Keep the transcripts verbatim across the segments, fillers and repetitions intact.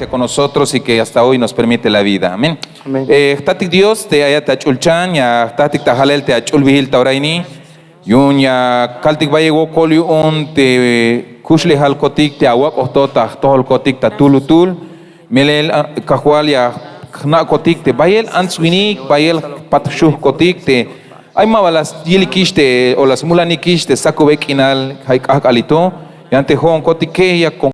Con nosotros y que hasta hoy nos permite la vida. Amén. Amén. Eh, jtatik Dios te ayat ta ch'ulchan, ya jtatik ta jalel te ach'ulbihil ta ora ini. Yu'un ya kaltik bayel wokol yu'un te kuxlejalkotik te awak'ojto ta jtojolkotik ta tulutul. Melel, ah, Kajwal ya jna'kotik te bayel ants winik, bayel jpat jxujkotik te ay ma ba la yilikix te o la smulanikix te sakube k'inal ja' k'ajk'alito. Yan te jo'onkotike ya kon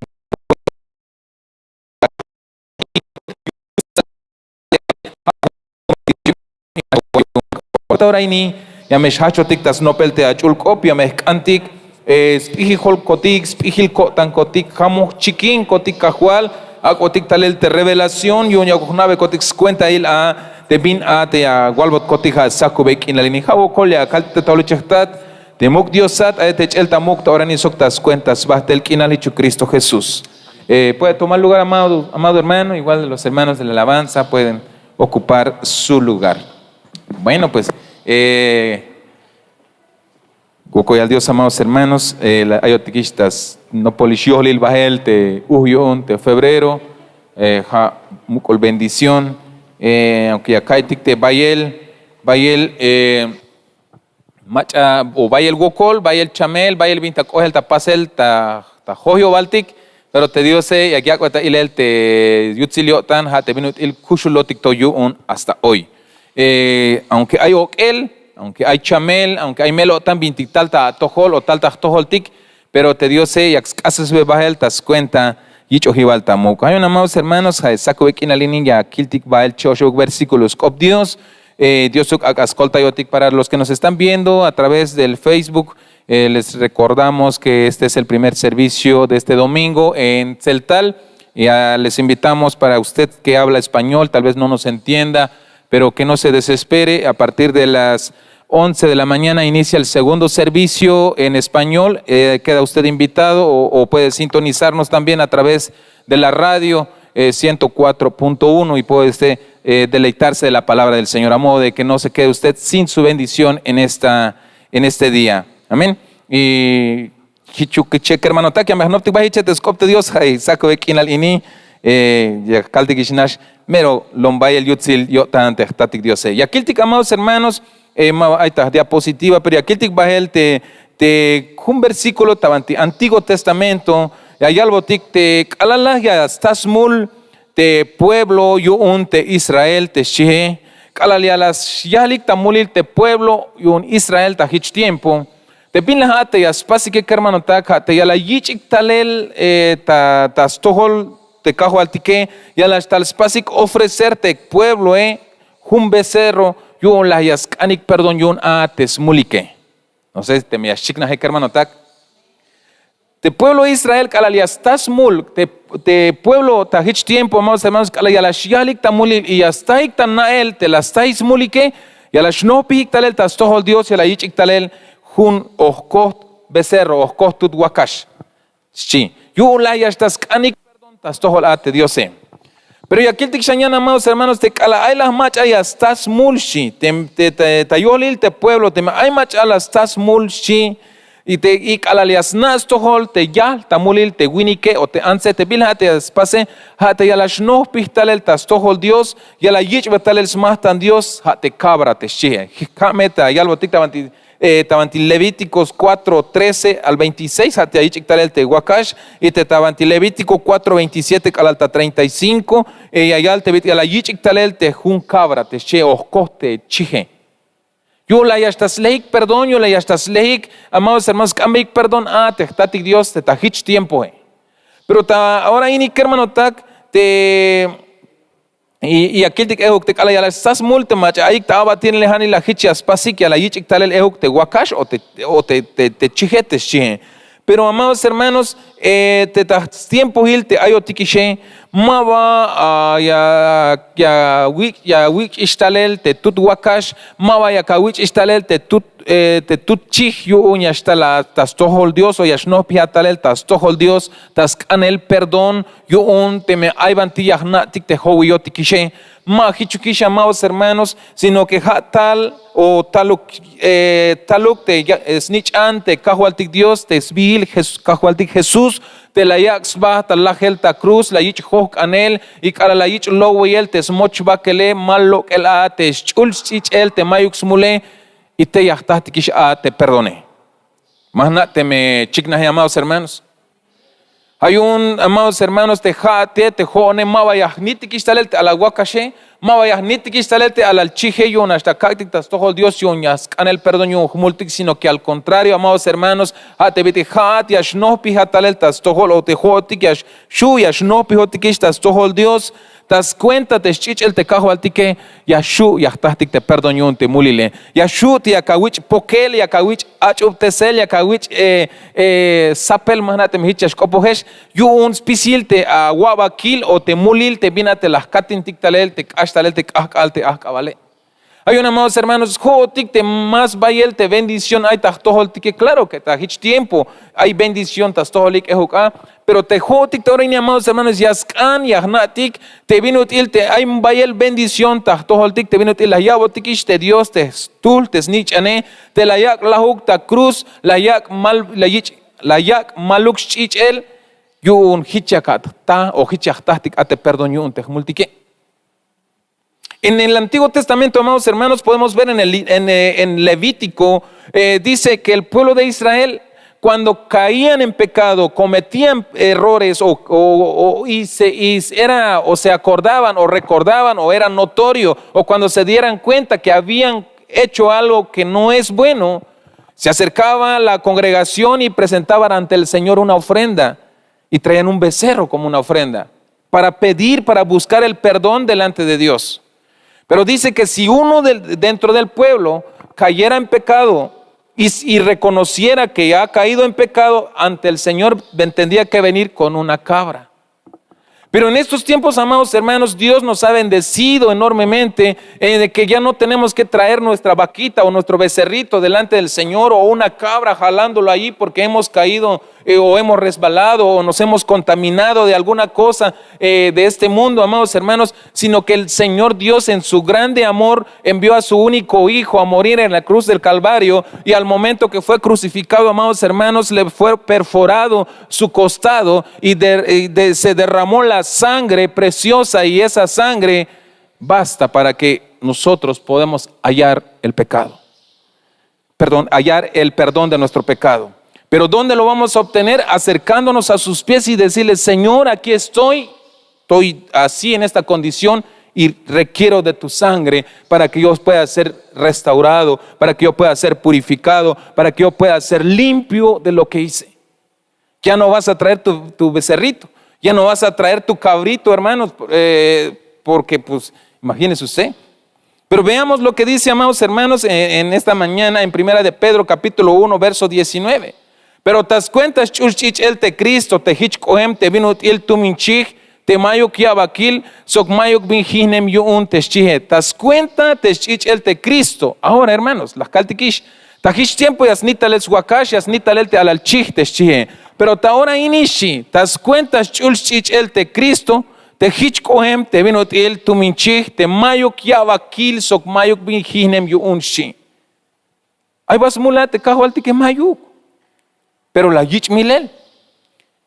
ta ora ini ya me xjajchotik ta snopel te ach'ul k'op, ya me jk'antik eh, sp'ijil jolkotik, sp'ijil ko'tankotik, jamoj chikinkotik Kajwal. Ak'otik talel te revelación yu'un ya jna'bekotik skuentail a te bin a te ya walbotkotik ja' sakube k'inal ini. Ja' wokol ya kaltik te tolil chejtat te muk' Diosat, ay te ch'el ta muk' ta ora ini sok ta skuenta sbajtel k'inal jich yu'un Cristo Jesús. Eh, puede tomar lugar, amado, amado hermano, igual los hermanos de la alabanza pueden ocupar su lugar. Bueno, pues, eh, wokolyal Dios, amados hermanos, eh, la ayotikix ta snopolix yojlil bael te uj yu'un te febrero, eh, ja' muk'ul bendición, eh, aunque ya ka'iytik te bayel, bayel, eh, mach'a o bayel wokol, bayel chamel, bayel bin ta k'ohel ta pasel ta, ta joyjobaltik, pero te Diose yak yak'bey ta ilel te yutsil yo'tan, ja' te bin ut'il kuxulotik to yu'un hasta hoy. Eh, aunque ay ok'el, aunque ay chamel, aunque ay mel-o'tan bintik tal ta atojol o tal ta jtojoltik, pero te Diose yak sk'asesbe bael ta skuenta yich'ojibal ta muk'. Ja' yu'un, amados hermanos, ja' sakube k'inal ini ya kiltik bael che'oxebuk versículos k'op Dios. Eh, Dios uk ak'a skoltayotik. Para los que nos están viendo a través del Facebook, eh, les recordamos que este es el primer servicio de este domingo en Tzeltal. Ya les invitamos, para usted que habla español, tal vez no nos entienda, pero que no se desespere. A partir de las once de la mañana inicia el segundo servicio en español. Eh, queda usted invitado o, o puede sintonizarnos también a través de la radio, eh, ciento cuatro punto uno, y puede usted, eh, deleitarse de la palabra del Señor, a modo de que no se quede usted sin su bendición en esta, en este día. Amén. Y jich yu'un che kermanotak, ya me jnoptik ba jich te sk'op te Dios, ja' sakube k'inal ini, eh, ya kaltikix nax mero lom bayel yutsil yo'tan te jtatik Diose. Ya kiltik, amados hermanos, eh, ma ba ay ta diapositiva, pero ya kiltik bael te, te jun versículo ta banti Antiguo Testamento, ya yalbotik te k'alal la ya sta smul te pueblo yu'un te Israel te xchie, k'alal ya la xyajlik ta mulil te pueblo yu'un Israel ta jich tiempo. Te bin la ja' te ya spasike kermanotak, ja' te ya la yich'ik talel, eh, ta, ta stojol te Kajwaltike, ya la xtal spasik ofrecer te puebloe jun becerro yu'un la ya sk'anik perdón yu'un a te smulike. No sé, teme ya xchiknaje kermanotak. Te pueblo Israel k'alal ya sta smul, te, te pueblo ta jich tiempo, amados hermanos, k'alal ya la xyajlik ta mulil y ya staik ta na'el te la staik smulike, ya la xnojpijik talel ta stojol Dios, ya la yich'ik talel jun ojkojt becerro, ojkojt tut wakax. Xchi, yu'un la ya xtal sk'anik perdón ta stojol a te Diose. Pero ya kiltik xan yan, amados hermanos, te k'alal ay la mach'a ya sta smul, xchi, te, te, te, ta yolil te pueblo, teme ay mach'a la sta smul, xchi, y te, y k'alal ya sna' stojol te yajl ta mulil te winike o te antse, te bin la ja' te ya spase, ja' te ya la xnojpij talel ta stojol Dios, ya la yich'be talel smajtan Dios, ja' te cabra te xchie. Ja' me ta yalbotik ta banti eh, ta banti Levíticos cuatro trece al veintiséis, ja' te ya yich'ik talel te wakax, y te ta banti Levítico cuatro veintisiete k'alal ta treinta y cinco, eh, ya yal te bit'il ya la yich'ik talel te jun cabra te xchie, ojkojt te chije. Yu'un la ya xtal slejik perdón, yu'un la ya xtal slejik, amados hermanos, sk'anbeyik perdón a te jtatik Dios te ta jich tiempoe. Pero ta ora ini kermanotak, te Y, y ya kiltik ejuk te k'alal ya la sta smul, te mach'a ayik ta abatinel, janila jich ya spasik, ya la yich'ik talel ejuk te wakax o te, o te, te, te chije, te xchie. Pero, amados hermanos, eh, te ta stiempohil te ayotikixe, ma ba, ah, ya, ya wik', ya wik'ix talel te tut wakax, ma ba yak awich'ix talel te tut, eh, te tut chij yu'un ya xtal ta stojol Dios o ya xnojpijat talel ta stojol Dios ta sk'anel perdón yu'un teme ay banti ya jna'tik te jowiyotikixe. Ma jichukix, amados hermanos, sino que ja' tal o taluk, eh, taluk te ya- eh, snich'an te Kajwaltik Dios, te sbiil Jes- Kajwaltik Jesús, te la yak' sba ta lajel ta cruz, la yich' jojk'anel y k'alal la yich' loweyel te smochbakele, ma lok'el a te sch'ul sch'ich'el te mayuk smule. Y tey ya jtajtikix a te perdone. Ma jna' teme chiknaje, amados hermanos. Ja' yu'un, amados hermanos, te ja'ate, te jo'one, ma ba ya jnitikix talel te alal wakaxe, ma ba ya jnitikix talel te alal chije, yu'un nax ta kak'tik ta stojol Dios yu'un ya sk'anel perdón yu'un jmultik, sino que al contrario, amados hermanos, ja' te bit'il ja'at ya xnojpijat talel ta stojol, o te jo'otik ya xu' ya xnojpijotikix ta stojol Dios, ta scuenta te sch'ich'el te Kajwaltike, ya xu' ya jtajtik te perdón yu'un te mulile. Ya xu' te yak awich' pokel, yak awich' ach'ubtesel, yak awich' eh, eh, sapel, ma jna' teme jich ya xk'opojex yu'un spisil te awa'bakil o te mulil te bin a te la jkatintik talel te k'ax talel te k'ajk'al te ajk'abale. Ja' yu'un, amados hermanos, jo'otik te más bayel te bendición ay ta jtojoltike. Claro que ta jich tiempo ay bendición ta stojol ik'ejuk a, pero te jo'otik te ora ini, amados hermanos, ya sk'an ya jna'tik te bin ut'il te ay bayel bendición ta jtojoltik, te bin ut'il la ya'botikix te Dios te stuhl te snich'ane, te la yak' lajuk ta cruz, la yak' mal, la yich', la yak' maluk sch'ich'el, yu'un jich yak ata o jich ya jtajtik a te perdón yu'un te jmultike. En el Antiguo Testamento, amados hermanos, podemos ver en, el, en, eh, en Levítico, eh, dice que el pueblo de Israel, cuando caían en pecado, cometían errores o, o- o- y, se, y era, o se acordaban o recordaban o era notorio, o cuando se dieran cuenta que habían hecho algo que no es bueno, se acercaba a la congregación y presentaban ante el Señor una ofrenda y traían un becerro como una ofrenda para pedir, para buscar el perdón delante de Dios. Pero dice que si uno del- dentro del pueblo cayera en pecado y, y reconociera que ha caído en pecado, ante el Señor tendría que venir con una cabra. Pero en estos tiempos, amados hermanos, Dios nos ha bendecido enormemente, eh, de que ya no tenemos que traer nuestra vaquita o nuestro becerrito delante del Señor o una cabra jalándolo allí porque hemos caído, eh, o hemos resbalado o nos hemos contaminado de alguna cosa, eh, de este mundo, amados hermanos, sino que el Señor Dios en su grande amor envió a su único hijo a morir en la cruz del Calvario, y al momento que fue crucificado, amados hermanos, le fue perforado su costado y de- y de- se derramó la sangre preciosa, y esa sangre basta para que nosotros podamos hallar el pecado. Perdón, hallar el perdón de nuestro pecado. Pero ¿dónde lo vamos a obtener? Acercándonos a sus pies y decirle: "Señor, aquí estoy, estoy así en esta condición y requiero de tu sangre para que yo pueda ser restaurado, para que yo pueda ser purificado, para que yo pueda ser limpio de lo que hice". Ya no vas a traer tu, tu becerrito, ya no vas a traer tu cabrito, hermanos, eh, porque, pues, imagínese usted. Pero veamos lo que dice, amados hermanos, en, en esta mañana en Primera de Pedro, capítulo uno, verso diecinueve. Pero ta scuenta sch'ul sch'ich'el te Cristo te jich k'oem te bin ut'il tumin chij, te mayuk ya'bakil sok mayuk bin jijnem yu'un te xchie. Ta scuenta te sch'ich'el te Cristo. Ahora, hermanos, la jkaltikix, ta jich tiempo ya snit talel swakax, ya snit talel te alal chij te xchie. Pero ta ora ini, xchi, ta scuenta sch'ul sch'ich'el te Cristo te jich k'oem te bin ut'il tumin chij, te mayuk ya'bakil sok mayuk bin jijnem yu'un, xchi. Ay ba smulat te Kajwaltike? Mayuk. Pero la yich' milel.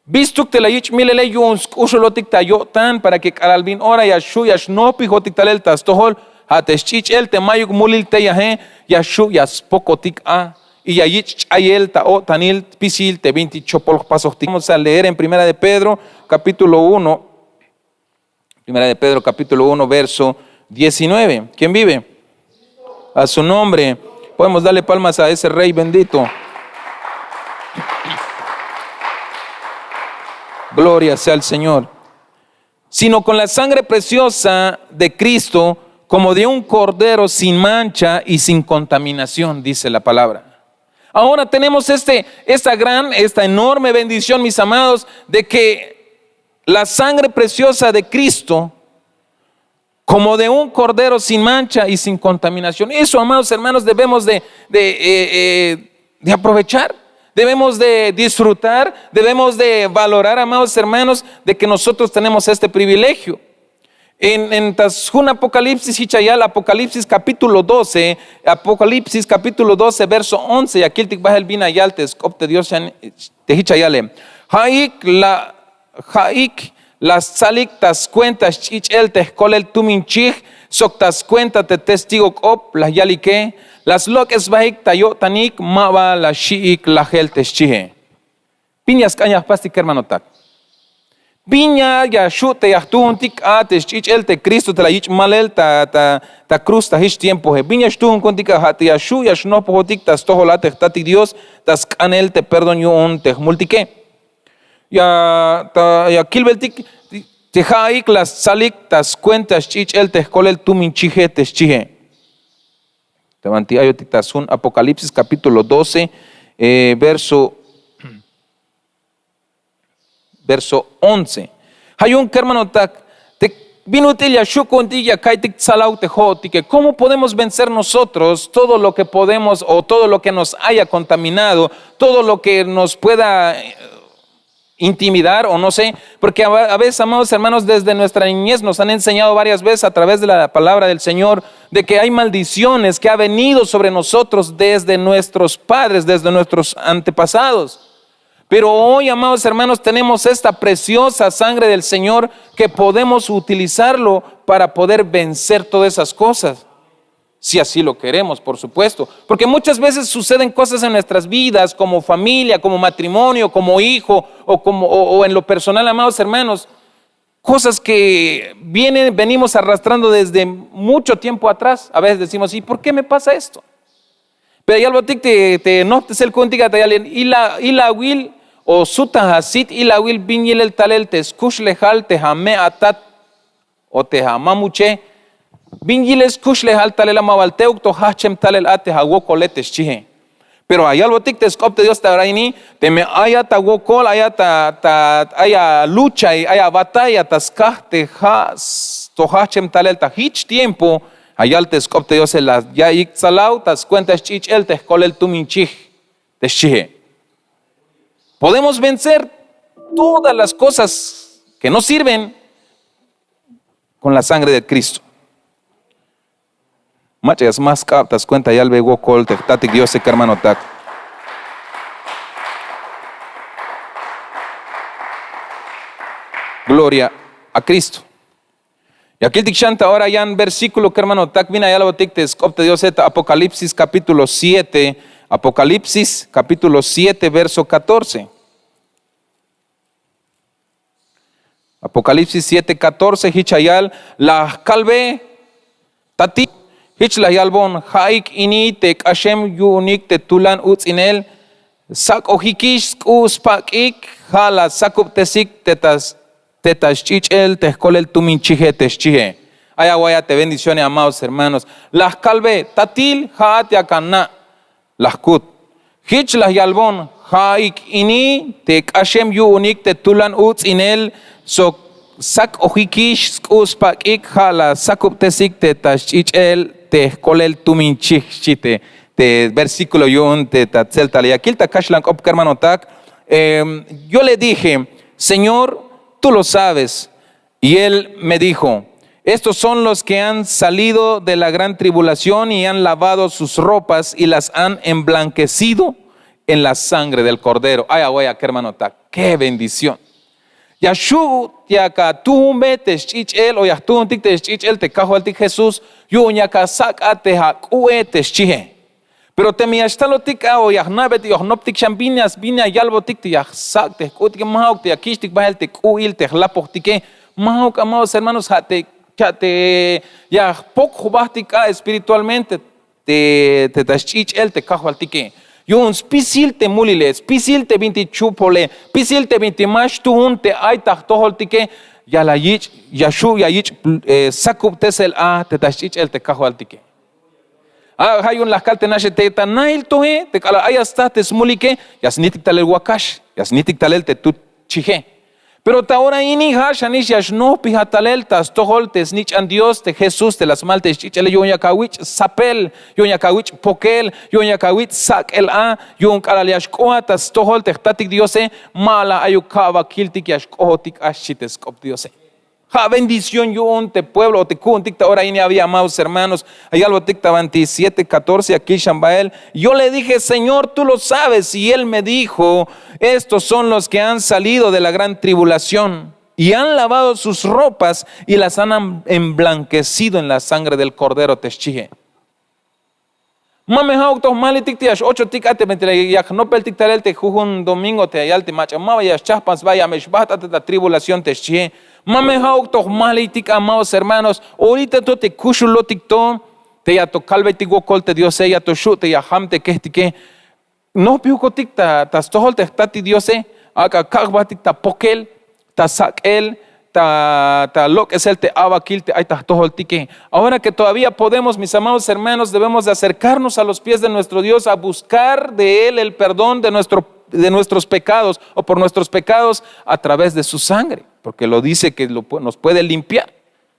Bistuk te la yich' milele? Yu'un sk'uxulotik ta yo'tan para que k'alal bin ora ya xju' ya xnojpijotik talel ta stojol, ja' te sch'ich'el te mayuk mulil teyaje ya xju' ya spokotik a, y ya yich' ch'ayel ta o'tanil spisil te bintik chopol jpasojtik. Vamos a leer en Primera de Pedro, capítulo uno. Primera de Pedro, capítulo uno, verso diecinueve. ¿Quién vive? A su nombre. Podemos darle palmas a ese Rey bendito. Gloria sea al Señor. Sino con la sangre preciosa de Cristo, como de un cordero sin mancha y sin contaminación, dice la palabra. Ahora tenemos este, esta gran, esta enorme bendición, mis amados, de que la sangre preciosa de Cristo, como de un cordero sin mancha y sin contaminación. Eso, amados hermanos, debemos de, de, eh, eh, de aprovechar, debemos de disfrutar, debemos de valorar, amados hermanos, de que nosotros tenemos este privilegio. En ta sjun Apocalipsis hich ya yal, Apocalipsis capítulo doce, Apocalipsis capítulo doce verso once, ya kiltik bahel bin ya yal te sk'op te Dios, te hich ya yale: Ha'ik la ha'ik la stsalik ta skuenta sch'ich'el te jkolel tumin chij sok ta skuenta te testigo k'op la yalike, la slok'es sbahik ta yo'tanik, ma ba la xi'ik lajel te xchie. Bin ya sk'an ya jpastik kermanotak? Bin ya ya xhu' te ya jtuhuntik a te sch'ich'el te Cristo te la yich' malel ta ta ta kruz ta hich tiempohe? Bin ya xtuhun ku'untik a? Ha te ya xhu' ya xnohpojotik ta stojol a te jtatik Dios ta sk'anel te perdón yu'un te jmultike. Ya ta ya kilbeltik te ha'ik la stsalik ta skuenta sch'ich'el te jkolel tumin chije te xchije. Te banti ayotik ta sjun Apocalipsis capítulo doce, verso verso once. Ha yu'un kermanotak, te bin ut'il ya xhu' ku'untik ya ka'iytik tsalaw te ho'otike. ¿Cómo podemos vencer nosotros todo lo que podemos o todo lo que nos haya contaminado, todo lo que nos pueda intimidar o no sé? Porque a veces, amados hermanos, desde nuestra niñez nos han enseñado varias veces a través de la palabra del Señor de que hay maldiciones que ha venido sobre nosotros desde nuestros padres, desde nuestros antepasados. Pero hoy, amados hermanos, tenemos esta preciosa sangre del Señor que podemos utilizarlo para poder vencer todas esas cosas. Si así lo queremos, por supuesto. Porque muchas veces suceden cosas en nuestras vidas, como familia, como matrimonio, como hijo, o, como, o, o en lo personal, amados hermanos, cosas que vienen, venimos arrastrando desde mucho tiempo atrás. A veces decimos, ¿y por qué me pasa esto? Pero ya yalbotik te nohptesel ku'untik a ta yal ilawil o suta asit ilawil bin yilel talel te skuxlejal te ame' atat o te amamuche. Bin yilel skuxlejal talel a, ma bal teuk to hahchem talel a te awokole te xchie. Pero ya yalbotik te sk'op te Dios ta ora ini, teme ay at awokol, ay at ta ay alucha y ay abatalla ta skaj te ha to hahchem talel ta hich tiempo, ya yal te sk'op te Diose, la ya'iyik tsalaw ta skuenta sch'ich'el te jkolel tumin chij te xchie. Podemos vencer todas las cosas que no sirven con la sangre de Cristo. Mach'a ya sma sk'ab ta skuenta yalbe wokol te jtatik Diose kermanotak. Gloria a Cristo. Ya kiltik xan ta ora yan versículo kermanotak bin ya yalbotik te sk'op te Diose ta Apocalipsis capítulo siete, Apocalipsis capítulo siete verso catorce. Apocalipsis siete catorce, hich ya yal: La jkalbe: Tatil, hich la yalbon: Ha'ik ini te k'axem yu'unik te tulan uts'inel, sak'ojikix sk'u' spak'ik, ha la sakubtesik te ta sch'ich'el te jkolel tumin chije te xchije. Ay awa'iy a te bendición, amados hermanos. La jkalbe: Tatil, ha'at yak ana'. La jkut: Hich la yalbon: Ha'ik ini te k'axem yu'unik te tulan uts'inel sok sak'ojikix sk'u' spak'ik, ha la sakubtesik te ta sch'ich'el te jkolel tumin chij, xchi te versículo yu'un te ta tseltale. Ya kil ta kaxlan k'op kermanotak. Yo le dije: Señor, tú lo sabes. Y él me dijo: Estos son los que han salido de la gran tribulación y han lavado sus ropas y las han emblanquecido en la sangre del Cordero. Ay awa'iy a kermanotak, qué bendición. Ya xhu' yak atuhunbe te sch'ich'el o ya jtuhuntik te sch'ich'el te kajwaltik Jesús yu'un yak asak' a te ak'u'e te xchije. Pero teme ya xtalotik a o ya jna'betik o ya jnoptik xan bin ya bin ya yalbotik te ya jsak' te jk'u'tike, ma ja'uk te ya kich'tik bahel te k'u'il te jlapojtike. Ma ja'uk, amados hermanos, ha te ya jpok jbahtik a espiritualmente te ta sch'ich'el te kajwaltike. Yu'un spisil te mulile, spisil te bintik chupole, spisil te bintik ma xtuhun te ay ta jtojoltike, ya la yich', ya xhu' ya yich' sakubtesel a te ta sch'ich'el te kajwaltike. A ha yu'un la jkal te naxe te ta nahil toje te k'alal ay ya sta te smulike, ya snihtik talel wakax, ya snihtik talel te tut chije. Pero ta ora ini ha xanix ya xnohpijat talel ta stojol te snich'an Dios te Jesús te la smal te sch'ich'ele, yu'un yak awich' sapel, yu'un yak awich' pokel, yu'un yak awich' sak'el a. Yu'un k'alal ya xk'oat ta stojol te jtatik Diose, ma la ayuk ka'bakiltik ya xk'ohotik a, xchi te sk'op Diose. Ja' bendición yu'un te pueblo o te ku'untik ta ora ini, ab'i amados hermanos. Ya yalbotik ta veintisiete catorce, ya kil xan bahel: yo le dije, Señor, tú lo sabes. Y él me dijo: estos son los que han salido de la gran tribulación y han lavado sus ropas y las han am- emblanquecido en la sangre del Cordero, te xchihe. Ma me ja'uk to jmajlitik te ya x-ochotik a te, yak jnopeltik talel te jujun domingo te ya yal te mach'a ma ba ya xchajpan sba, ya me xbaht a te ta tribulación, te xchihe. Ma me ja'uk to jmajlitik, amados hermanos. Orita to te kuxulotik to, te ya to kalbetik wokol te Diose, ya to xu' te ya jam te kejtike. Nojpijukotik ta, ta stojol te jtatik Diose, ak'a kak' jbatik ta pokel, ta sak'el, ta, ta lok'esel te abakil te ay ta jtojoltike. Ahora que todavía podemos, mis amados hermanos, debemos de acercarnos a los pies de nuestro Dios a buscar de él el perdón de nuestro, de nuestros pecados o por nuestros pecados a través de su sangre, porque lo dice que lo pu- nos puede limpiar,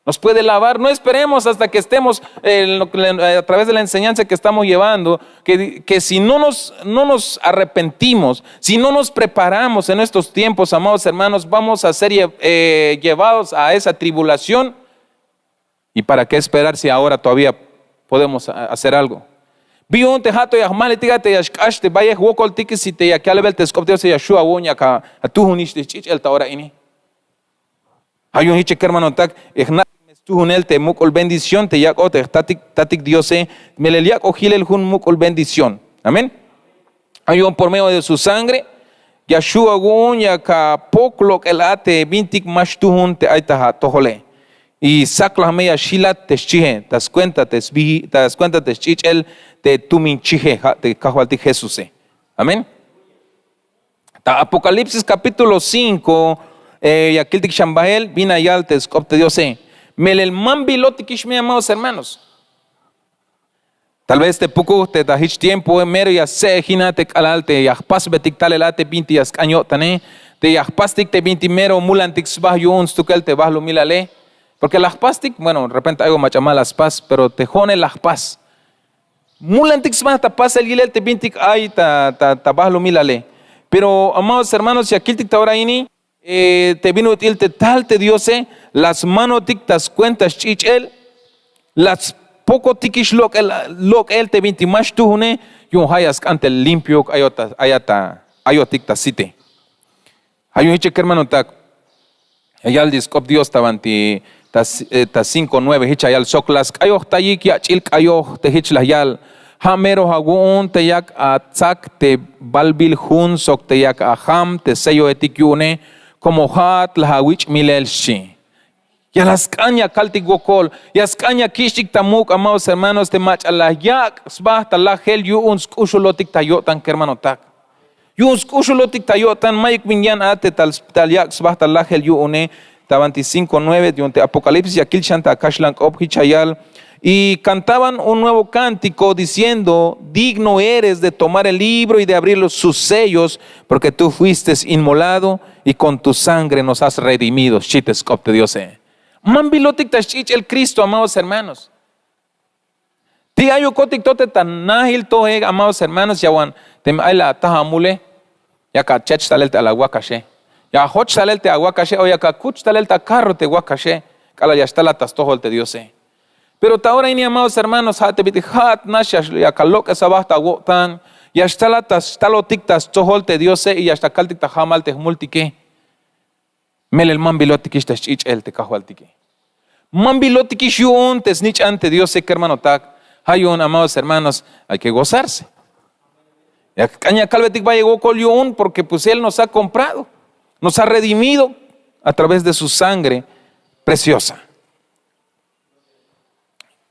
nos puede lavar. No esperemos hasta que estemos, eh, lo- a través de la enseñanza que estamos llevando, que, que si no nos, no nos arrepentimos, si no nos preparamos en estos tiempos, amados hermanos, vamos a ser lle- eh, llevados a esa tribulación. ¿Y para qué esperar si ahora todavía podemos a- hacer algo? Bi yu'un te ja' to ya jmajlitik a te ya xk'ax te bayel jwokoltike, si te yak yalbel te sk'op te Diose ya xju' awu'un yak atujunix te sch'ich'el ta ora ini. Ja' yu'un jiche kermanotak, e jna' me stujunel te muk'ul bendición te yak'oj te jtatik, tatik Diose. Melel yak'oj jilel jun muk'ul bendición. Amén. Ja' yu'un por medio de su sangre ya xju' awu'un yak apok lok'el a te bintik ma xtujun te ay ta atojole. Y saklaj me ya xjilat te xchihe ta skuenta te sbi- ta skuenta te sch'ich'el te tumin chije, ja' te kajwaltik Jesuse. Amén. Ta Apocalipsis capítulo cinco, eh, ya kiltik xan bahel bin la yal te sk'op te Diose. Melel mambilotikix me, amados hermanos. Tal vez te pukuj te ta jich tiempoe mero ya stse'ejin a te k'alal te ya jpasbetik talel a te bintik ya sk'an yo'tane, te ya jpastik te bintik mero mulantik sba yu'un stukel te balumilale. Porque la jpastik, bueno, repente ay mach'a ma la spas, pero te jo'one la jpas. Mulantik sba ta pasel yilel te bintik ay ta, ta, ta balumilale. Pero, amados hermanos, ya kiltik ta ora ini, eh, te bin ut'il te tal te Diose, la smanotik ta skuenta sch'ich'el, la spokotikix lok'el, lok'el te bintik ma xtujune, yu'un ja' ya sk'an te limpiouk ayot ta, ayat ta, ayotik ta site. Ja' yu'un jiche kermanotak, ya yal te sk'op Dios ta banti ta, eh, ta cinco nueve, jich ya yal: sok la sk'ayojtayik yach'il k'ayoj te jich la yal: ja' mero awu'un te yak atsak te balbil jun sok te yak ajam te selloetik yu'une, como ja'at la awich' milel, xchi. Ya la sk'an ya kaltik wokol, ya sk'an ya kich'tik ta muk', amados hermanos, te mach'a la yak' sba ta lajel yu'un sk'uxulotik ta yo'tan kermanotak. Yu'un sk'uxulotik ta yo'tan, mayuk bin yan a te tal, tal yak' sba ta lajel yu'une. Ta banti cinco nueve yu'un te Apocalipsis ya kil xan ta kaxlan k'op, jich ya yal: y cantaban un nuevo cántico diciendo: digno eres de tomar el libro y de abrir los, sus sellos, porque tú fuiste inmolado y con tu sangre nos has redimido, xchi te sk'op te Diose. Mambilotik ta sch'ich'el Cristo, amados hermanos. Ti' ayukotik to te ta najil to e, amados hermanos, ya wan teme ay la ataj amule, yak achech talel te ala wakaxe, ya ajoch talel te awakaxe o yak akuch talel ta carro te wakaxe k'alal ya xtalat ta stojol te Diose. Pero ta ora ini, amados hermanos, ja' te bit'il ja'at nax ya, ya kalok'es aba ta awo'tan, ya xtalat ta xtalotik ta stojol te Diose y ya xtal kaltik ta jamal te jmultike. Melel mambilotikix ta sch'ich'el te kajwaltike. Mambilotikix yu'un te snich'an te Diose, kermanotak. Ja' yu'un, amados hermanos, hay que gozarse. Ya k'an ya kalbetik bayel wokol yu'un, porque pues él nos ha comprado, nos ha redimido a través de su sangre preciosa.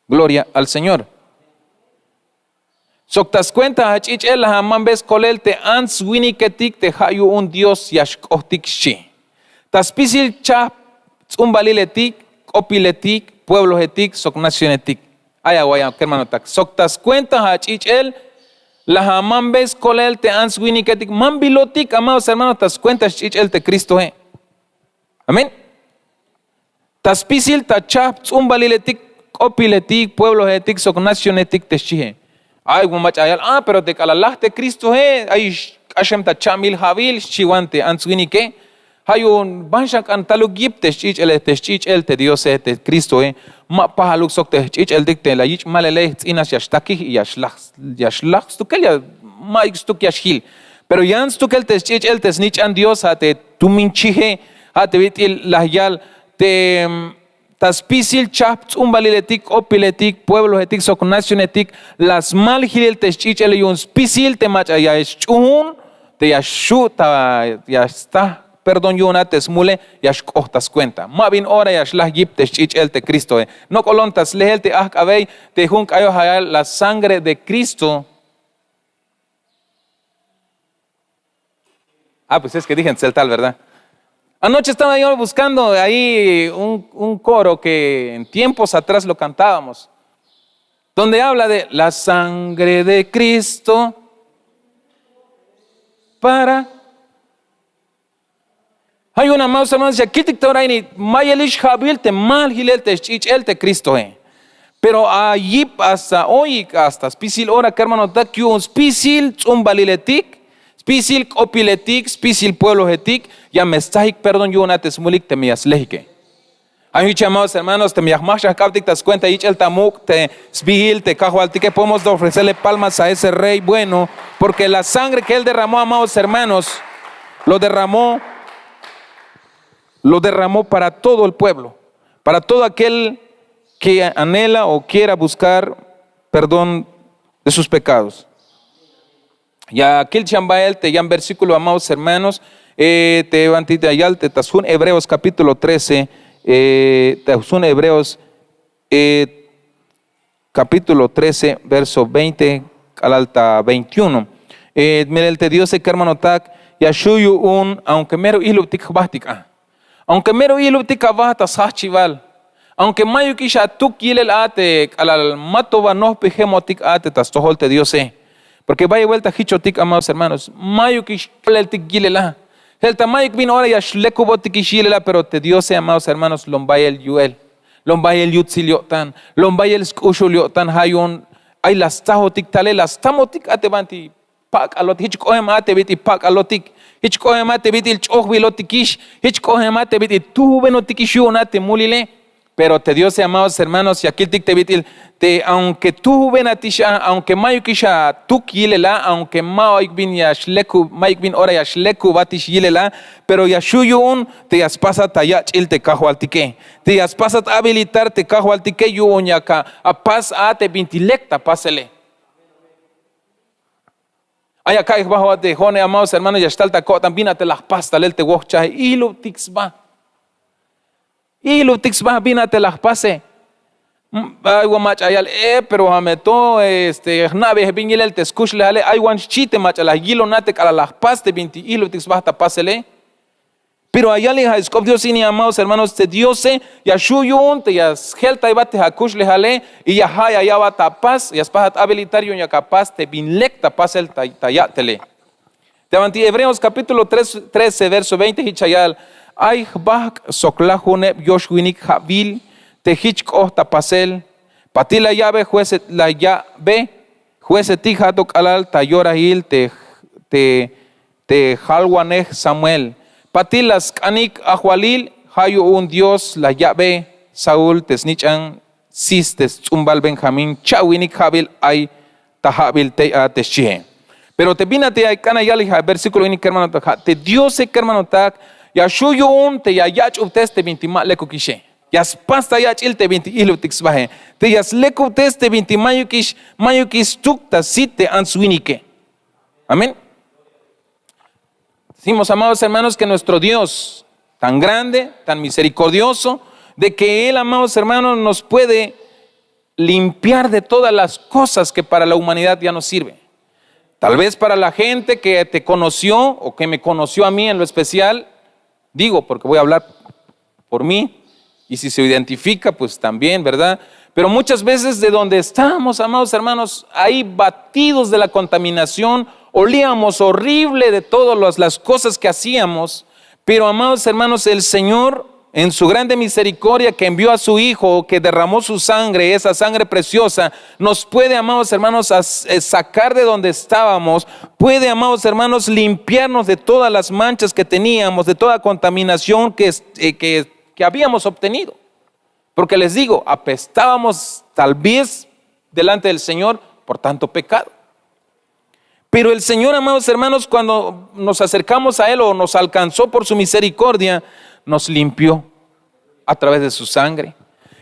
Gloria al Señor. Sok ta skuenta ach'ich'el la amambes kolel te ants winiketik te ja' yu'un Dios ya xk'ohtik, xchi. Ta spisil chahp ts'umbaliletik, k'opiletik, pueblojetik sok nacionetik. Ay awa'iy kermanotak, sok ta skuenta ach'ich'el la amambes kolel te ants winiketik. Mambilotik, amados hermanos, ta skuenta sch'ich'el te Cristoe. Amén. Ta spisil ta chahp ts'umbaliletik, k'opiletik, pueblojetik sok nacionetik, te xchihe. Ay, ma mach'a ya yal, ah, pero te k'alal laj te Cristoe ay xk'axem ta chambil ja'bil, xchi wan te ants winike. Ja' yu'un ban xan k'an taluk yip te xch'ich'ele te xch'ich'el te diose te kristoe. Ma pajaluk sok te jch'ich'eltik te la yich' malele jtz'inas ya xtakij y ya xlaj stuk el ya, mayuk stuk ya xjil. Pero yan stukel te xch'ich'el te snich'an dios ja' te tumin chije, ja' te bit'il laj yal te ta spisil chajp tz'umbaliletik k'opiletik pueblojetik sok nacionetik, la smal jilel te xch'ich'ele yu'un spisil te mach'a ya xch'uhun te ya xu' ta ya sta perdón yu'un a te smule, ya xk'oht ta skuenta ma bin ora ya xlaj yip te xch'ich'el te kristoe. Nok'olon ta slehel te ajk'abey te jun k'ayoj ja' yal la sangre de kristo. Ah, pues es que dije en tzeltal, verdad? Anoche estaba yo buscando ahí un coro que en tiempos atrás lo cantábamos, donde habla de la sangre de kristo para ja' yu'un a maus hermanos ya kiltik ta ora ini, mayelix ja'bil te mal jilel te xch'ich'el te kristoe. Pero a yip hasta hoy hasta spisil ora kermanotak yu'un spisil tz'umbaliletik, spisil k'opiletik spisil pueblojetik, ya me stsajik perdón yu'un a te smulik teme ya slejike. Ay jich a maus hermanos teme ya jmaj xan jk'abtik ta skuenta yich'el ta muk' te sbihil te kajwaltike podemos ofrecerle palmas a ese rey bueno, porke la sangre ke él derramó a maus hermanos, lo derramó lo derramó para todo el pueblo, para todo aquel que anhela o quiera buscar perdón de sus pekados. Ya kilchambahel te yan versíkulo amados hermanos, te banti ta yal te ta sjun hebreos kapítulo trece, ta sjun hebreos kapítulo trece verso veinte k'alal ta veintiuno. Melel te diose kermanotak, ya xhu' yu'un aunke mero ihlubtik jbahtik a, aunke mero ihlubtik aba ta sjahchibal, aunke mayukix atuk yilel a te k'alal ma to ba nohpijemotik a te ta stojol te diose. Porke bayel buelta jichotik amados hermanos mayukix k'aleltik yilel a. Jel ta mayuk bin ora ya xlekubotikix yilel a pero te diose amados hermanos lom bayel yu'el, lom bayel yutsil yo'tan, lom bayel sk'uxul yo'tan ha yu'un. Ay la stsahotik talel la stamotik a te banti pak'alotik jich k'ohem a te bit'il pak'alotik, jich k'ohem a te bit'il ch'ojbilotikix, jich k'ohem a te bit'il tuhubenotikix yu'un a te mulile. Pero te diose amados hermanos ya kiltik te bit'il, te aunke tuhubenatix a aunke mayukix atuk yilel a aunke mayuk bin ora ya xlekubatix yilel a, pero ya xhu' yu'un te ya spasat ta yach'il te kajwaltike, te ya spasat habilitar te kajwaltike yu'un yak apas a te binti lek ta pasele. Ay aka'ay jba a te jo'one amados hermanos ya xtal ta ko'tan bin a te la jpas talel te wohchaje ihlubtik sba. Ihlubtik sba bin a te la jpase. Ay wa mach'a yal e pero a me to jna'beyej bin yilel te skuxlejale ay wan xchi te mach'a la yilon a te k'alal la jpas te bintik ihlubtik sba ta pasele. Pero a yalij a sk'op dios ini amados hermanos te diose ya xhu' yu'un te ya sjeltaybat te akuxlejale, y ya ha' ya ya'bat ta apas ya spajat habilitar yu'un yak apas te bin lek ta pasel ta ya'tele. Te banti hebreos kapítulo trece verso veinte jich cha yal, ay jbahk' sok lajuneb yoxwinik ha'bil te jich k'oht ta pasel. Patil la ya'be juesetik ha to k'alal ta yorahil te jalwanej samuel. Patil la sk'anik ajwalil ha yu'un dios la ya'be saúl te snich'an sis te sts'umbal benjamín cha'winik ha'bil ay ta ha'bil tey a te xchihe. Pero te bin a te ay k'an a yalij a versíkulo ini kermanotak ha te diose kermanotak, ya xhu' yu'un te ya yach'ubtes te binti ma lekukixe. Ya spas ta yach'il te binti ihlubtik sbahe, te ya slekubtes te binti mayukix mayukix stuk ta sit te ants winike. Amén. Decimos amados hermanos que nuestro dios tan grande, tan misericordioso, de que él amados hermanos nos puede limpiar de todas las cosas que para la humanidad ya no sirve. Tal vez para la gente que te conoció o que me conoció a mí en lo especial, digo porque voy a hablar por mí, y si se identifica pues también, verdad? Pero muchas veces de donde estábamos amados hermanos ahí batidos de la contaminación, olíamos horrible de todas las cosas que hacíamos. Pero amados hermanos el señor en su grande misericordia, que envió a su Hijo, que derramó su sangre, esa sangre preciosa, nos puede, amados hermanos, sacar de donde estábamos, puede, amados hermanos, limpiarnos de todas las manchas que teníamos, de toda contaminación que, eh, que, que habíamos obtenido. Porque les digo, apestábamos tal vez delante del Señor por tanto pecado. Pero el Señor, amados hermanos, cuando nos acercamos a Él o nos alcanzó por su misericordia, nos limpió a través de su sangre.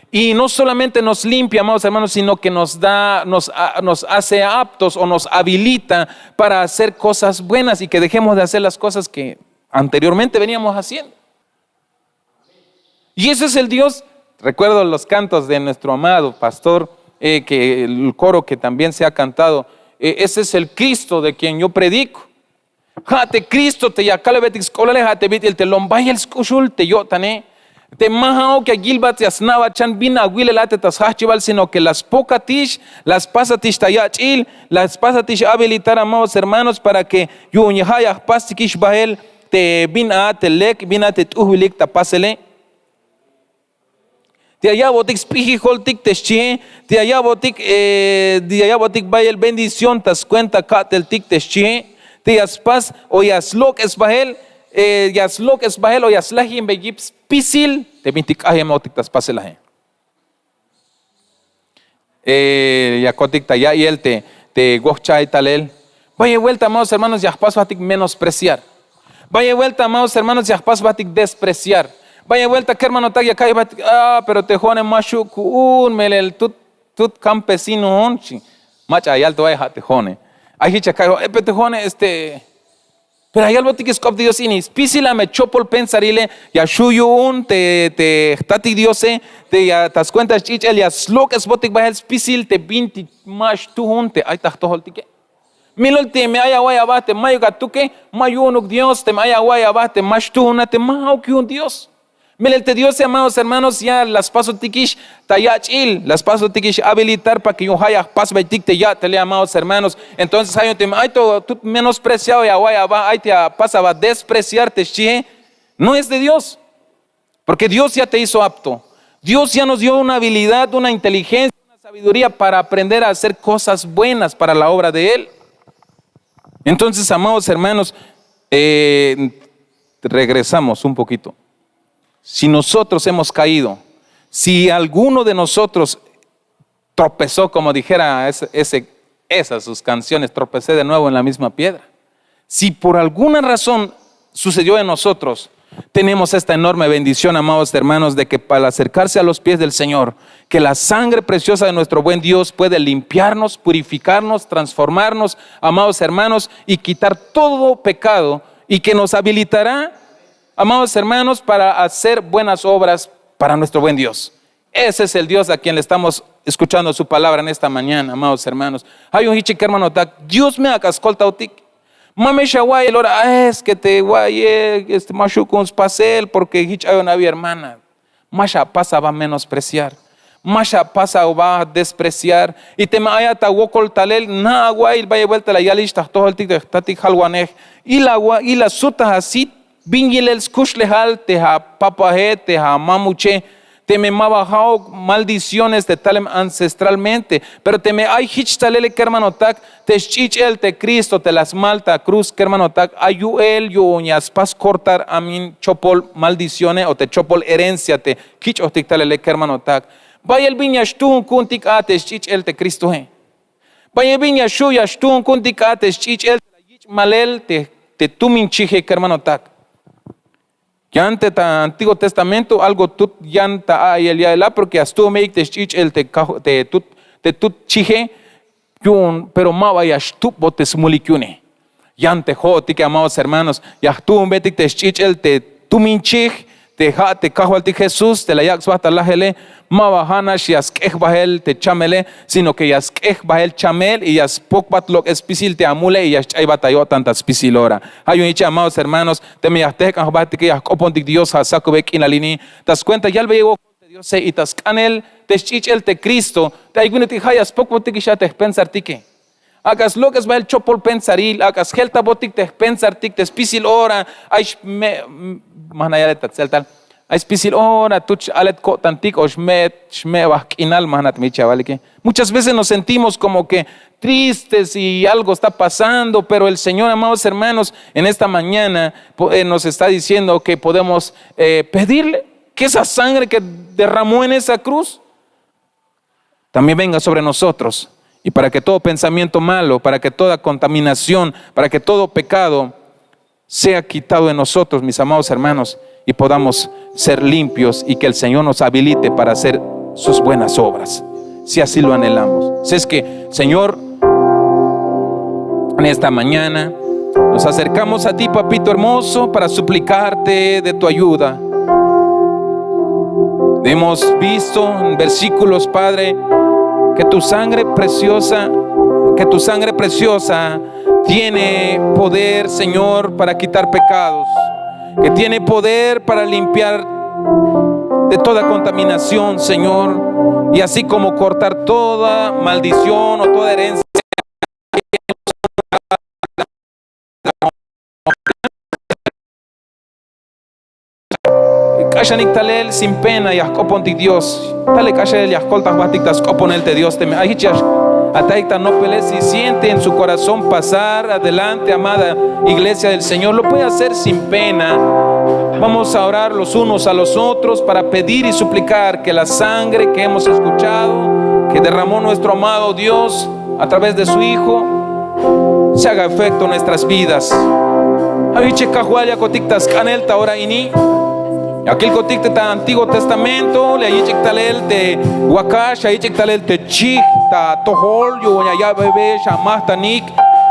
Y no solamente nos limpia, amados hermanos, sino que nos da, nos, nos hace aptos o nos habilita para hacer cosas buenas y que dejemos de hacer las cosas que anteriormente veníamos haciendo. Y ese es el Dios. Recuerdo los cantos de nuestro amado pastor, eh, que el coro que también se ha cantado, eh, ese es el Cristo de quien yo predico. Ja' te Cristo te ya kalbetik sk'oblale, ja' te bit'il te lom bayel sk'uxul te yo'tane. Te ma ja'uk ya yilbat ya sna'bat xan bin awilel a te ta sjajchibal, sino que la spokatix, la spasatix ta yach'il, la spasatix habilitar, amados hermanos, para que yu'un ja' ya jpastikix bael te bin a te lek, bin a te t'ujbilik ta pasele. Te ya ya'botik sp'ijijoltik te xchie, te ya ya'botik, eh, te ya ya'botik bayel bendición ta skuenta ka'teltik te xchie, te ya spas o ya slok'es bael, eh, ya slok'es bael o ya slajinbe yip spisil te bintik k'ajyembotik ta spaselaje. Eh, yakotik ta ya'iyel te, te wojcha'ay talel. Bayel buelta, amados hermanos, ya jpas jbatik menospreciar. Bayel buelta, amados hermanos, ya jpas jbatik despreciar. Bayel buelta, kermanotak, ya ka'y jbatik, ah, pero te jo'one ma xju' ku'un, melel tut, tut campesino on, xchi. Mach'a ya yal te wa'iy, ja' te jo'one. Ay jich ya ka'y, eh, pero te jo'one, este, pero ya yalbotik sk'op te Dios ini, spisil a me chopol pensarile, ya xju' yu'un te, te jtatik Diose, te ya ta skuenta sch'ich'el ya slok'esbotik bael spisil te bintik ma xtuun te ay ta jtojoltike. Melel teme ay awa'iy aba te mayuk atuke, ma yu'unuk Dios, teme ay awa'iy aba te ma xtuun a te ma ja'uk yu'un Dios. Melel te Diose, amados hermanos, ya la spasotikix ta yach'il, la spasotikix habilitar para que yu'un ja' ya jpasbeytik te ya'tele, amados hermanos. Entonces ja' yu'un teme ay to tut menospreciado ya awa'iy aba, ay te ya apas aba despreciar te xchie, no es de Dios. Porque Dios ya te hizo apto. Dios ya nos dio una habilidad, una inteligencia, una sabiduría para aprender a hacer cosas buenas para la obra de Él. Entonces, amados hermanos, eh, regresamos un poquito. Si nosotros hemos caído, si alguno de nosotros tropezó, como dijera ese, ese, esas sus canciones, "Tropecé de nuevo en la misma piedra". Si por alguna razón sucedió en nosotros, tenemos esta enorme bendición, amados hermanos, de que para acercarse a los pies del Señor, que la sangre preciosa de nuestro buen Dios puede limpiarnos, purificarnos, transformarnos, amados hermanos, y quitar todo pecado, y que nos habilitará, amados hermanos, para hacer buenas obras para nuestro buen Dios. Ese es el Dios a quien le estamos escuchando su palabra en esta mañana, amados hermanos. Ja' yu'un jich kermanotak, Dios me ak'a skoltayotik. Ma me xawa'iy el ora, "Ah, es que te wa'iye, este, ma xju' ku'un spasel porque jich ayon abi hermana". Ma xapas aba menospreciar. Ma xapas aba despreciar. Y teme ayat ta wokol talel, na'a awa'iy bayel buelta la yalix ta jtojoltik te jtatik jalwanej. Ila, ila sutaj asit bin yilel skuxlejal te apapaje, te amamuche, teme ma ba ja'uk maldiciones te talem ancestralmente. Pero teme ay jich talele kermanotak, te sch'ich'el te Cristo te la smal ta cruz kermanotak, ay yu'el yu'un ya spas cortar amin chopol maldicione o te chopol herencia te kich'ojtik talele kermanotak. Bayel bin ya xtuun ku'untik a te sch'ich'el te Cristoe. Bayel bin ya xju' ya xtuun ku'untik a te sch'ich'el te la yich' malel te, te tumin chije kermanotak. Yan te ta Antiguo Testamento algo tut yan ta a'iyel ya'el a, porque ya stuunbeyik te sch'ich'el te kaj-, te tut, te tut chije yu'un, pero ma ba ya xtupbot te smulik yu'une. Yan te jo'otike, amados hermanos, ya jtuunbeytik te sch'ich'el te tumin chij, te ja' te Kajwaltik Jesús te la yak' sba ta lajele, ma ba ja'nax ya sk'ej bael te chamele, sino que ya sk'ej bael chamel y ya spokbat lok'el spisil te amule y ya xch'aybat ta yo'tan ta spisil ora. Ja' yu'un jich, amados hermanos, teme ya jtejk'an jbahtike, ya jk'opontik Dios ja' sakube k'inal ini, ta skuenta yalbeyel wokol te Diose y ta sk'anel te sch'ich'el te Cristo, te ay winike ja' ya spokbotikix a te jpensartike. Ak'a slok'es bael chopol pensaril, ak'a sjeltabotik te jpensartik te spisil ora, ay xme, ma jna' yale ta tseltal. Ay spisil ora tuch alet ko'tantik o xme'et xme'baj k'inal, ma jnat mi chawalike. Muchas veces nos sentimos como que tristes y algo está pasando, pero el Señor, amados hermanos, en esta mañana po- eh, nos está diciendo que podemos eh, pedirle que esa sangre que derramó en esa cruz también venga sobre nosotros, y para que todo pensamiento malo, para que toda contaminación, para que todo pecado sea quitado de nosotros, mis amados hermanos, y podamos ser limpios y que el Señor nos habilite para hacer sus buenas obras, si así lo anhelamos. Si es que, Señor, en esta mañana nos acercamos a ti, papito hermoso, para suplicarte de tu ayuda. Hemos visto en versículos, Padre, que tu sangre preciosa, que tu sangre preciosa tiene poder, Señor, para quitar pecados, que tiene poder para limpiar de toda contaminación, Señor, y así como cortar toda maldición o toda herencia. K'axanik talel sin pena ya jk'opontik Dios. Talel k'axel ya jkoltaj jbahtik ta sk'oponel te Dios teme ay jich ya atajik ta nopele, si siente en su corazón pasar adelante, amada iglesia del Señor, lo puede hacer sin pena. Vamos a orar los unos a los otros para pedir y suplicar que la sangre que hemos escuchado, que derramó nuestro amado Dios a través de su Hijo, se haga efecto en nuestras vidas. Ay jich Kajwal, ya kotik ta sk'anel ta ora ini. Ya kilkotik te ta Antiguo Testamento, ya yich'ik talel te wakax, ya yich'ik talel te chij ta atojol yu'un ya ya'beyex amajtanik,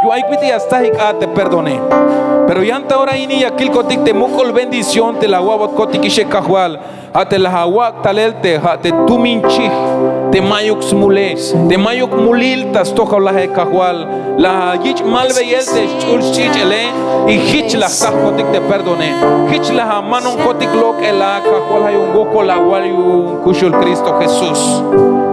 yu'un ay bit'il ya stsajik a te perdone. Pero yan ta ora ini ya kilkotik te muk'ul bendición te la awa'botkotik ixe Kajwal. Ja' te la awak' talel te ja' te tumin chij te mayuk smule, te mayuk mulil ta stojol laje Kajwal. La yich' malbeyel te xch'ul xch'ich'ele, y jich la jtajkotik te perdone. Jich la amanonkotik lok'el a Kajwal, ja' yu'un wokol awal yu'un kuxul Cristo Jesús.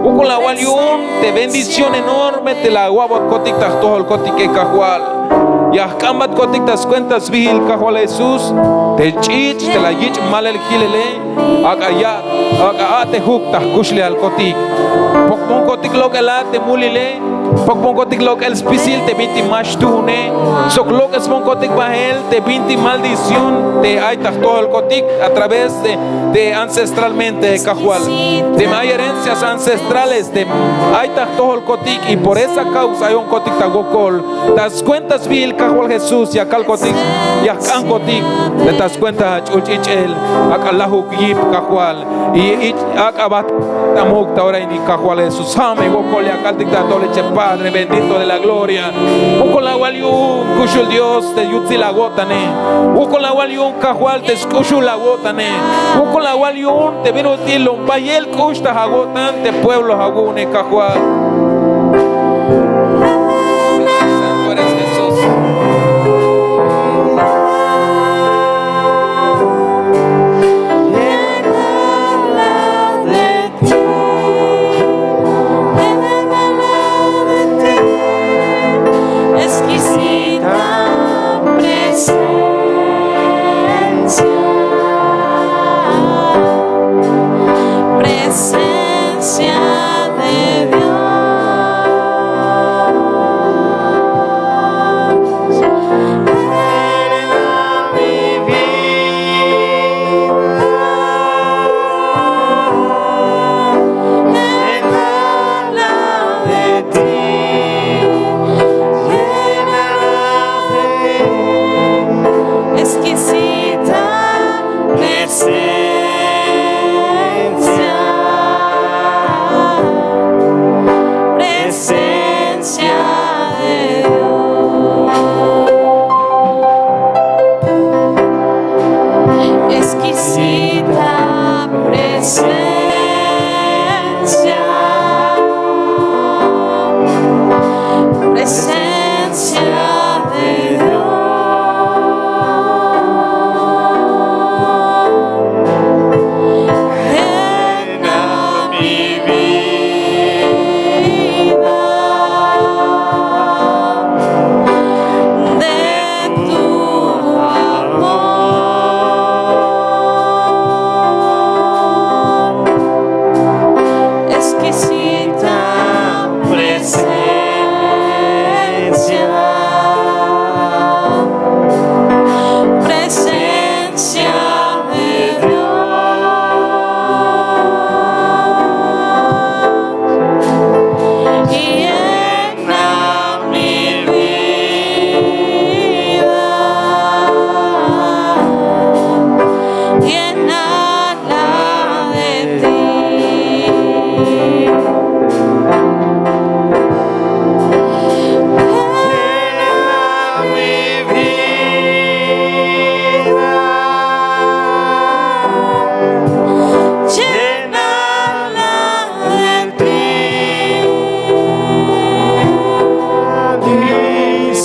Wokol awal yu'un te bendición enorme te la awa'botkotik ta jtojolkotike Kajwal. Ya jk'ambatkotik ta skuenta sbiil Kajwal Jesús te ch'ich' te la yich' malel jilele. Ak'a ya, ak'a a te juk ta jkuxlejalkotik. Pokponkotik lok'el a te mulile. Pokponkotik lok'el spisil te bintik ma xtuune. Sok lok'esponkotik bajel te bintik maldición te ay ta jtojolkotik a través de, de ancestralmente Kajwal. Teme ay herencias ancestrales te ay ta jtojolkotik y por esa causa ayonkotik ta wokol. Ta skuenta sbiil Kajwal Jesús ya kalkotik, ya jk'ankotik te ta skuenta ach'ul ch'ich'el, ak'a lajuk yip Kajwal. Y, y ak'a bat ta muk ta ora ini Kajwal Jesús. Ja' me wokol ya kaltik ta tole che Padre bendito de la gloria. Wokol awal yu'un kuxul Dios te yutsil awo'tane. Wokol awal yu'un Kajwal te sk'uxul awo'tane. Wokol awal yu'un te bin ut'il lom bayel k'ux ta awo'tan te pueblo awu'une Kajwal. Santo eres Jesús. Exquisita presencia, presencia de Dios.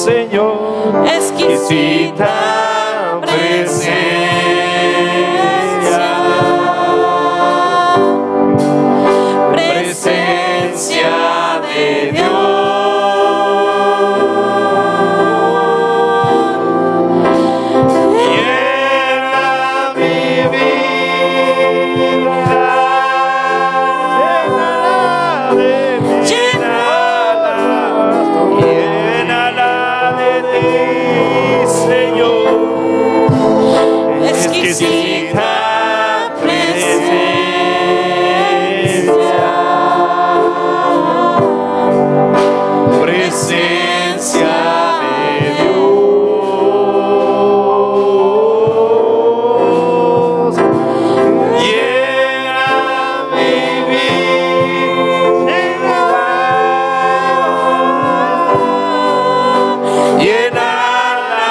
Señor, exquisita presencia, presencia de Dios. Llena mi vida, llénala, llénala de ti, Señor. Exquisita presencia, presencia de Dios. Llena mi vida, llénala,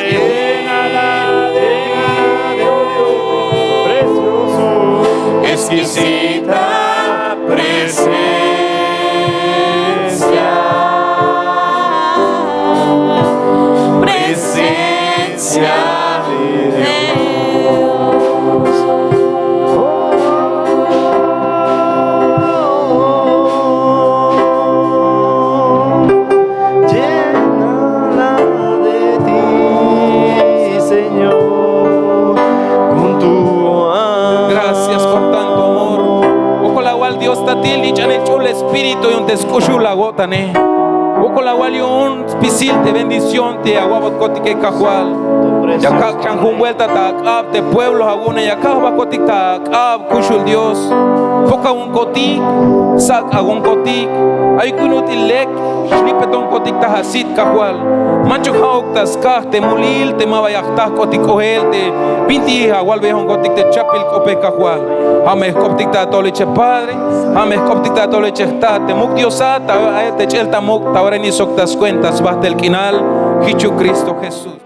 llénala de ti, oh Dios, precioso, exquisita presencia, presencia de Dios. Llénala de ti, Señor, con tu amor. Gracias por tanto amor. Wokol awal Dios ta atil, ich'anel ch'ul Espíritu yu'un te sk'uxul awo'tane. Wokol awal yu'un spisil te bendición te awa'botkotik, Kajwal. Ya kak' xan jun vuelta ta ak'ab te pueblo awu'une, ya kak' jbahkotik ta ak'ab kuxul Dios. Jpok awu'unkotik, sak' awu'unkotik. Ayuk bin ut'il lek xlipetonkotik ta asit, Kajwal. Manchuk ja'uk ta skaj te mulil te ma ba ya jtajk'otik k'ohel te bintik awalbejonkotik te chapbil k'ope, Kajwal. Ja' me jk'optik ta atojol ichej Padre, ja' me jk'optik ta atojol ichej Jtat te muk' Diosat, ta a'tel te ch'el ta muk' ta orani sok ta skuenta sbajtel k'inal, jich yu'un Cristo Jesús.